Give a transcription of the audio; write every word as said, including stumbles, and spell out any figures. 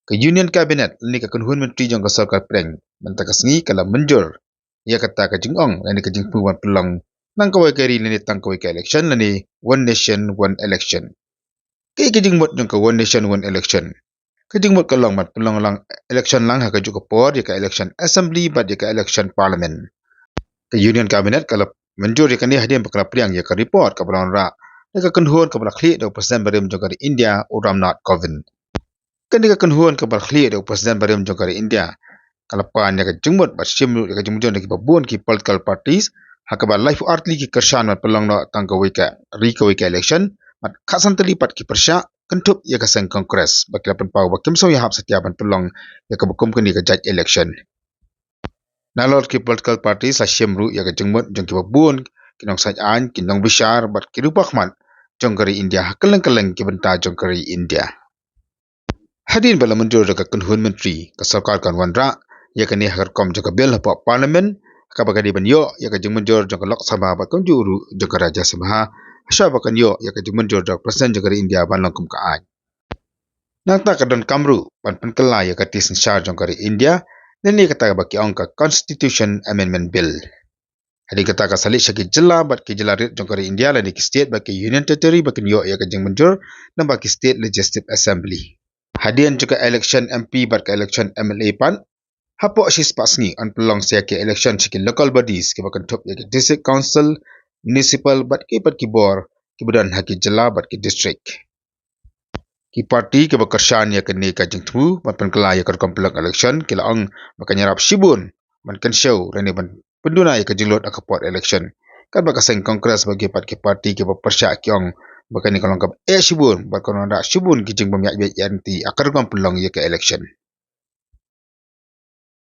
Ka Union Cabinet lane ka kynhun myntri jong ka sorkar pdeng mynta ka sngi ka la mynjur ïa kata ka jingong lane ka jingthmu ban pynlong tang kawei ka ri lane tang kawei ka election lane One Nation One Election. Kaei ka jingmut jong ka One Nation One Election? Ka jingmut ka long ban pynlong lang election lang ha kajuh ka por ïa ka election assembly bad ïa ka election parliament. Ka Union Cabinet ka la mynjur ïa kane hadien ba ka la pdiang ïa ka report kaba la wanrah da ka kynhun kaba la khlieh da u President barim jong ka ri India, u Ram Nath Kovind. Kane ka kynhun kaba la khlieh da u President barim jong ka ri India ka la pan ïa ka jingmut bad shim ruh ïa ka jingmut jong kiba bun ki political parties, ha kaba laiphew ar tylli ki kyrshan ban pynlong noh tang kawei ka ri kawei ka election, bad khatsan tylli pat ki pyrshah kynthup ïa ka seng Congress ba ki la pynpaw ba kim sngew ïahap satia ban pynlong ïa kaba kum kane ka jait election. Nalor ki political parties la shim ruh ïa ka jingmut jong kiba bun ki nongsaiñ aiñ, ki nongbishar bad ki riewpaw khmat jong ka ri India ha kylleng kylleng ki bynta jong ka ri India. Hadien ba la mynjur da ka kynhun myntri, ka sorkar kan wanrah ïa kane ha ka rukom jong ka bill hapoh parliament, ha kaba ka dei ban ïoh ïa ka jingmynjur jong ka Lok Sabha bad kumjuh ruh jong ka Rajya Sabha, hashwa ba kan ïoh ïa ka jingmynjur jong ka President jong ka ri India ban long kum ka aiñ. Nangta ka donkam ruh ban pynkylla ïa ka tei synshar jong ka ri India, lane kata kaba ki ong ka Constitution Amendment Bill. Hadien kata ka sa leit sha ki jylla bad ki jylla rit jong ka ri India lane ki state bad ki Union Territory ba kin ïoh ïa ka jingmynjur, naba ki State Legislative Assembly. Hadien jong ka election M P bad ka election M L A pat, hapoh shispah sngi yn pynlong sa ïa ki election sha ki local bodies kiba kynthup ïa ki District Council, Municipal bad kiei pat ki bor kiba don ha ki jylla bad ki district. Ki party kiba kyrshan ïa kane ka jingthmu ban pynkylla ïa ka rukom pynlong election ki la ong ba kan ïarap shibun ban kynshew lane ban pynduna ïa ka jinglut ha ka por election. Katba ka seng Congress bad kiei pat ki party kiba pyrshah ki ong ba kane ka long kaba eh shibun bad kan wanrah shibun ki jingbym ïaid beit ïaid lynti ha ka rukom pynlong ïa ka election.